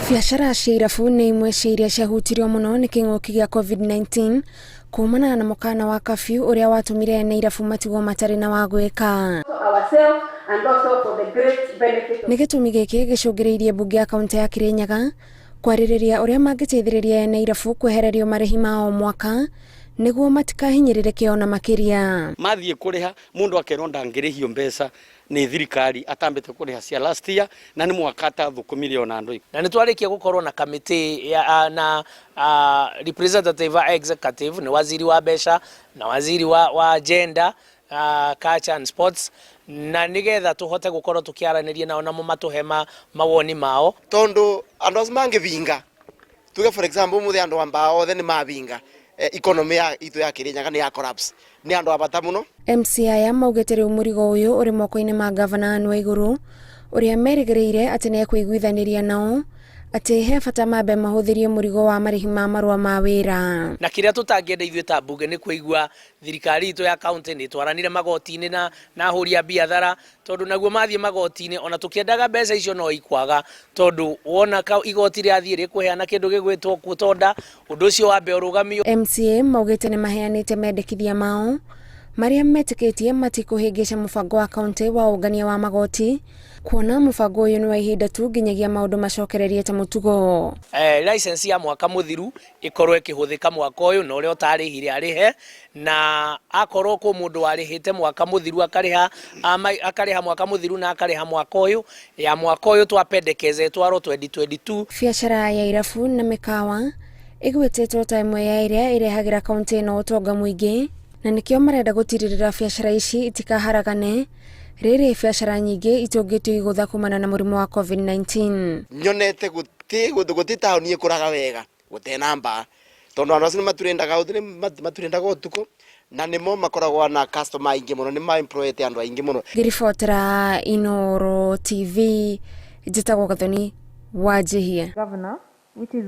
Biacara cia irabu nĩ imwe cia iria ciahutirio mũno nĩ kĩng'ũki gĩa COVID-19 kumana na mũkana wa curfew ũrĩa watũmire ene irabu matigwo matarĩ na wa gwĩka. Nĩ gĩtũmi gĩkĩ gĩcũngĩrĩirie mbunge ya kaunti ya Kirinyaga kwarĩrĩria ũrĩa mangĩteithĩrĩria ene irabu kwehererio marĩhi ma o mwaka nĩguo matikahinyĩrĩrĩke ona makĩria. Mathiĩ kũrĩha mũndũ akerwo ndangĩrĩhio mbeca nĩ thirikari atambĩte kũrĩha cia last year na nĩ mwaka atathũkũmire ona andũ. Na nĩ twarĩkia gũkorwo na kamĩtĩ ya na representative a executive nĩ waziri wa mbeca na waziri wa gender, culture and sports, na nĩgetha tũhote gũkorwo tũkĩaranĩria nao namo matũhe mawoni mao. Tondu andu acio mangĩbinga, tuge for example umuthi andu a mbao othe nĩ mabinga, economy ya itu ya Kirinyaga nĩ ya collapse. Nĩ andu a bata muno. MCA aya maugĩte rĩu mũrigo ũyũ ũrĩ moko-inĩ ma gavana Anne Waigũrũ, ũrĩa merĩgĩrĩire atĩ nĩ ekũiguithanĩria nao atĩ he bata mambe mahũthĩrie mũrigo wa marĩhi ma marũa ma wĩra. Na kĩrĩa tũtangĩenda ithuĩ ta mbunge nĩ kũigua thirikari itũ ya kaunti nĩ ĩtwaranire magoti-inĩ na ahũri a biathara, tondũ naguo mathiĩ magoti-inĩ ona tũkĩendaga mbeca icio no ikwaga, tondũ wona igoti rĩathiĩ rĩkũheana kĩndũ gĩgwĩtwo court order, ũndũ ũcio wambe ũrũgamio. MCA maugĩte nĩ maheanĩte mendekithia mao marĩa metĩkĩtie matikũhĩngĩca mũbango wa kaunti wa ũngania wa magoti, kuona mũbango ũyũ nĩ wa ihinda tu nginyagia maũndũ macokererie ta mũtugo. License ya mwaka mũthiru ĩkorwo ĩkĩhũthĩka mwaka ũyũ, na ũrĩa ũtarĩhire arĩhe, na akorwo kwĩ mũndũ warĩhĩte mwaka mũthiru akarĩha mwaka mũthiru na akarĩha mwaka ũyũ, ya mwaka ũyũ twapendekeza ĩtwarwo 2022. Biacara ya irabu na mĩkawa ĩgwĩtĩtwo ta ĩmwe ya ĩrĩa ĩrehagĩra kaunti ĩno ũtonga mũingĩ, na nĩkĩo marenda gũtirĩrĩra biacara ici itikaharagane rĩrĩ biacara nyingĩ itũngĩtio igũtha kumana na mũrimũ wa COVID-19. Nyonete guti taũni ĩkũraga wega gũtena mbaa, tondu andu acio nĩ maturendaga maturendaga ũtukũ, na nĩmo makoragwo na customer aingĩ mũno, nĩ ma employete andũ aingĩ mũno. Ngĩribotera Inooro TV, njĩtagwo Gathoni Wanjihia. Governor, which is